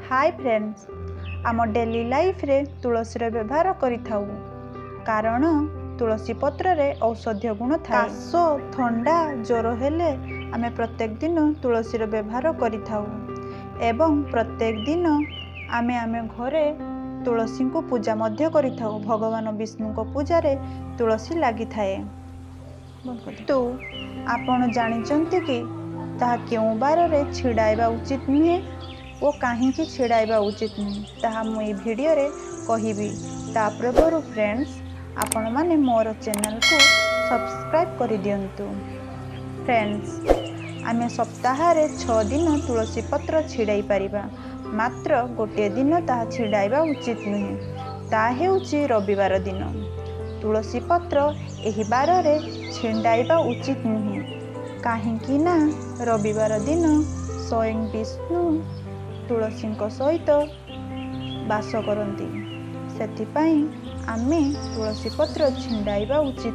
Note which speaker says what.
Speaker 1: ହାଏ friends, ଆମ daily ଲାଇଫ୍ରେ ତୁଳସୀର ବ୍ୟବହାର କରିଥାଉ, କାରଣ ତୁଳସୀ ପତ୍ରରେ ଔଷଧୀୟ ଗୁଣ ଥାଏ। କାଶ, ଥଣ୍ଡା, ଜ୍ୱର ହେଲେ ଆମେ ପ୍ରତ୍ୟେକ ଦିନ ତୁଳସୀର ବ୍ୟବହାର କରିଥାଉ ଏବଂ ପ୍ରତ୍ୟେକ ଦିନ ଆମେ ଆମେ ଘରେ ତୁଳସୀଙ୍କୁ ପୂଜା ମଧ୍ୟ କରିଥାଉ। ଭଗବାନ ବିଷ୍ଣୁଙ୍କ ପୂଜାରେ ତୁଳସୀ ଲାଗିଥାଏ। କିନ୍ତୁ ଆପଣ ଜାଣିଛନ୍ତି କି ତାହା କେଉଁ ବାରରେ ଛିଡ଼ାଇବା ଉଚିତ ନୁହେଁ ଓ କାହିଁକି ଛିଡ଼ାଇବା ଉଚିତ ନୁହେଁ, ତାହା ମୁଁ ଏହି ଭିଡ଼ିଓରେ କହିବି। ତା ପୂର୍ବରୁ ଫ୍ରେଣ୍ଡସ୍, ଆପଣମାନେ ମୋର ଚ୍ୟାନେଲକୁ ସବସ୍କ୍ରାଇବ୍ କରିଦିଅନ୍ତୁ। ଫ୍ରେଣ୍ଡସ୍, ଆମେ ସପ୍ତାହରେ 6 ଦିନ ତୁଳସୀ ପତ୍ର ଛିଡ଼ାଇ ପାରିବା, ମାତ୍ର ଗୋଟିଏ ଦିନ ତାହା ଛିଡ଼ାଇବା ଉଚିତ ନୁହେଁ। ତାହା ହେଉଛି ରବିବାର ଦିନ। ତୁଳସୀ ପତ୍ର ଏହି ବାରରେ ଛିଣ୍ଡାଇବା ଉଚିତ ନୁହେଁ, କାହିଁକି ନା ରବିବାର ଦିନ ସ୍ୱୟଂ ବିଷ୍ଣୁ ତୁଳସୀଙ୍କ ସହିତ ବାସ କରନ୍ତି। ସେଥିପାଇଁ ଆମେ ତୁଳସୀ ପତ୍ର ଛିଣ୍ଡାଇବା ଉଚିତ